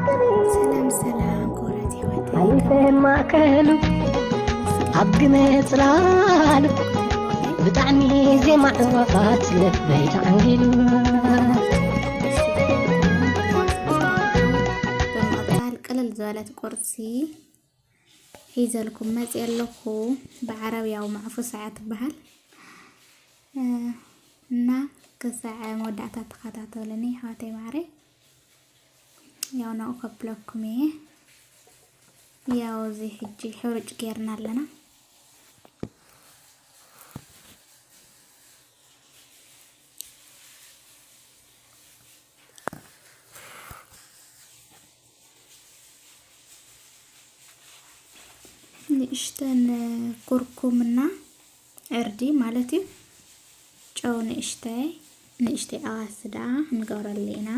ሰላም ሰላም ክቡራት ኣሕዋተይ፣ ኣይተማእከሉ ኣብ ግመ ጽላሉ ብጣዕሚ ዜማ ዕወታት ልበይ ተዓንጊሉ። ብምቕጻል ቅልል ዝበለት ቁርሲ ሒዘልኩም መጽየ ኣለኹ። ብዓረብ ያው መዕፉ ሰዓ ትበሃል። እ፣ እና ክሳዕ መወዳእታ ተኸታተሉኒ ኣሕዋተይ ማዕረይ። ያው ናብኡ ከብለኩም እየ። ያው እዚ ሕጂ ሕሩጭ ጌርና ኣለና። ንእሽተን ኩርኩምና ዕርዲ ማለት እዩ። ጨው ንእሽተይ፣ ንእሽተይ ኣዋሲ ደኣ ንገብረሉ ኢና።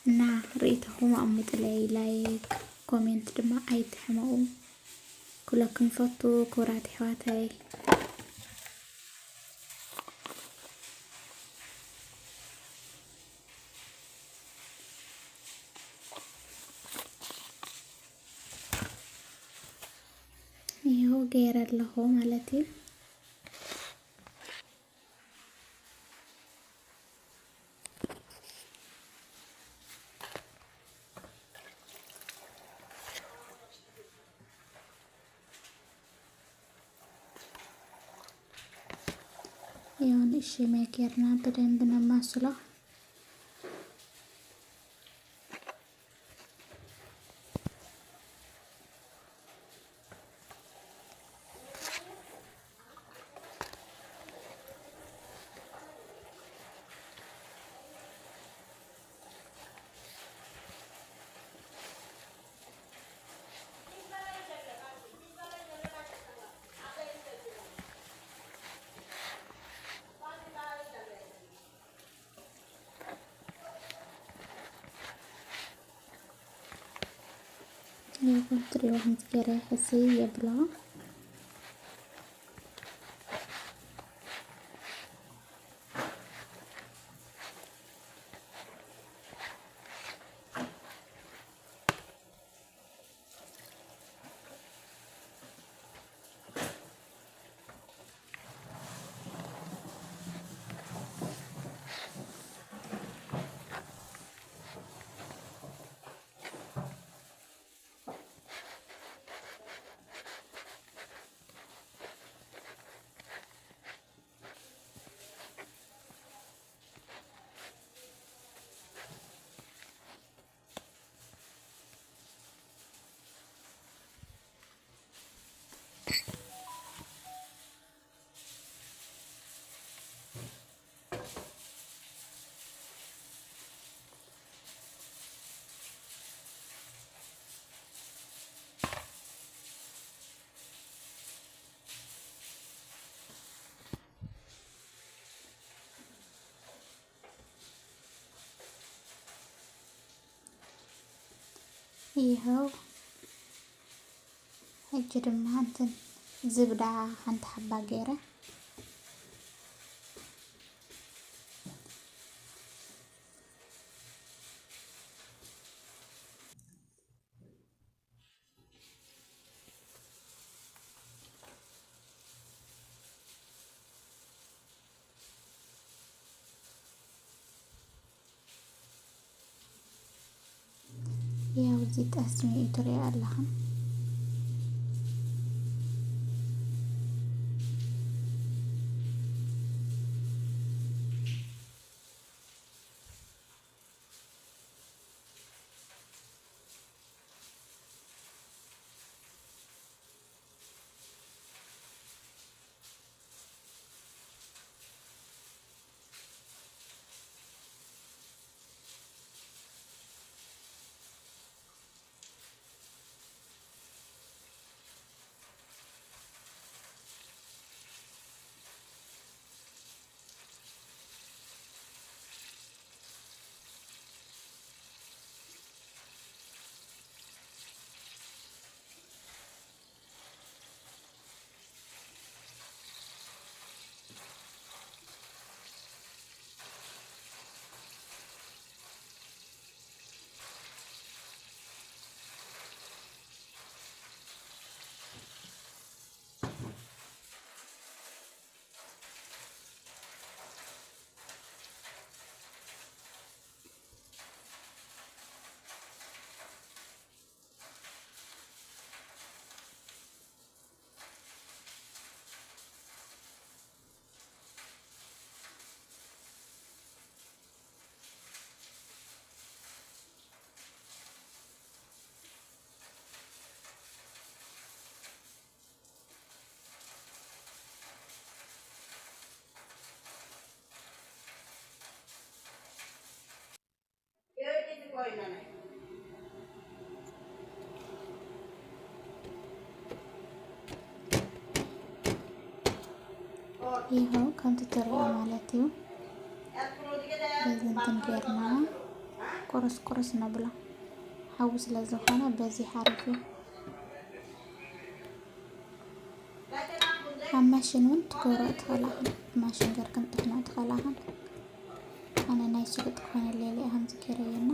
እና ርእይቶኹም ኣቐምጡለይ፣ ላይክ፣ ኮሜንት ድማ ኣይትሕመቑ። ኩለኩም ፈቱ ክቡራት ኣሕዋተይ። ይኸው ገይረ ኣለኹ ማለት እዩ። ያው ንእሽተይ ማይ ጌርና ብደንብ ነማስሎ። ይኹን ትሪእዎ ከምዚ ገይረ ሕስይ የብሎ። ይኸው ሕጂ ድማ እንትን ዝብዳ ሓንቲ ሓባ ገይረ። ያው እዚ ጠስሚ እዩ ትሪኦ ኣለኽን። ይኸው ከምቲ ትሪኦ ማለት እዩ። በዚ እንትን ጌርና ቁርስ ቁርስ ነብሎ። ሓዊ ስለ ዝኾነ በዚ ሓሪፍ እዩ። ኣብ ማሽን እውን ትገብሮ ትኽእላ ኢኽን። ማሽን ጌርክን ትሕኖ ትኽእላ ኢኽን። ኣነ ናይ ስሉጥ ክኾነ ሌሊ እየ ከምዚ ጌረዮ እና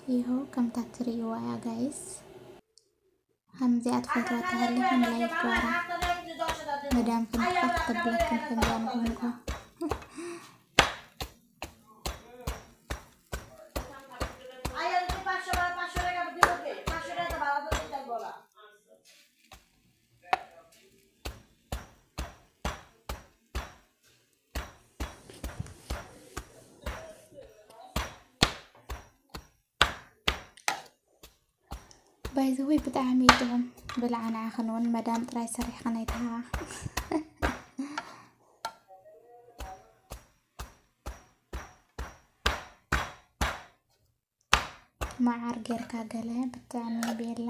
ይኸው ከምታ ትርእይዋ እያ ጋይስ። ከምዚኣ ትፈትዋ ተሃሊኹም ላይክ ግበራ። መዳምክን ትኸፍ ተብለክን ከምዚኣ ንጎንጎ። ባይዘወይ ብጣዕሚ እዩ ጥዑም። ብልዓ ንዓኽን እውን መዳም ጥራይ ሰሪሕኽን ኣይትሃባ። መዓር ጌርካ ገለ ብጣዕሚ ቤላ።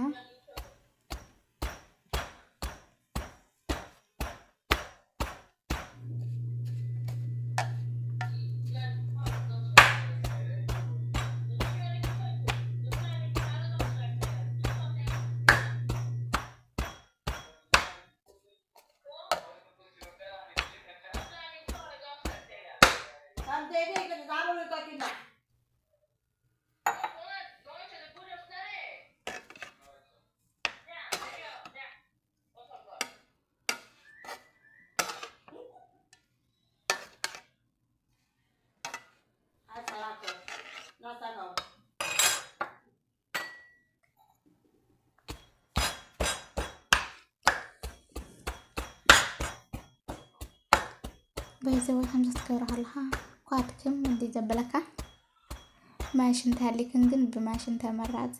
ባይዘወይ ከምዚ ክትገብሮ ከለኻ ኳትክም እንዲ ዘበለካ ማሽን ተሃሊክን ግን ብማሽን ተመራፂ።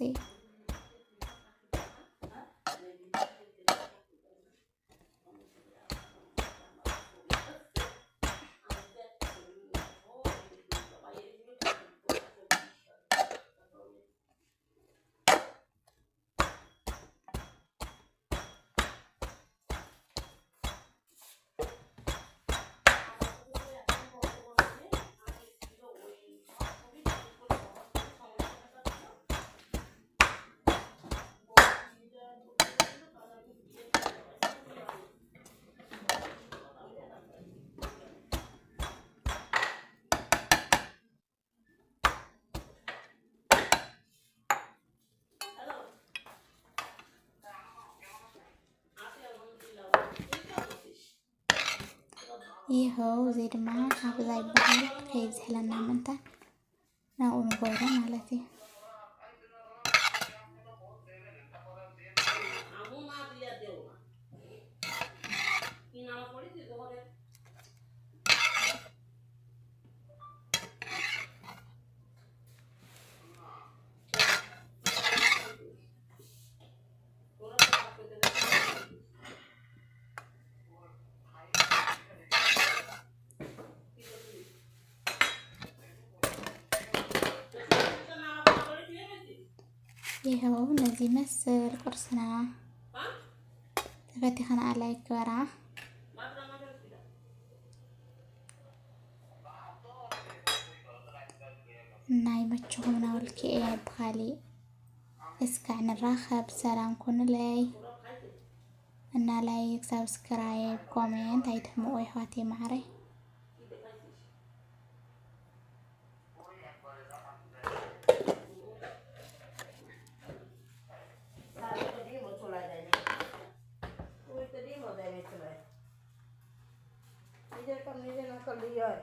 ይኸው እዚ ድማ ካብዛ ይበሃል ከይዝሕለና ምእንታን ናብኡ ንገብሮ ማለት እዩ። ይኸው ነዚ መስል ቁርስና ተፈቲኽና ላይክ ግበራ። ናይ መቸኹም ናውልኪ እየ ብኻሊእ እስካዕ ንራኸብ። ሰላም ኩኑለይ እና ላይክ፣ ሳብስክራይብ፣ ኮሜንት ኣይትሕምቑ የሕዋተይ ማዕረይ። নিজের কাম নিজে না করলে ইয়ে হয়।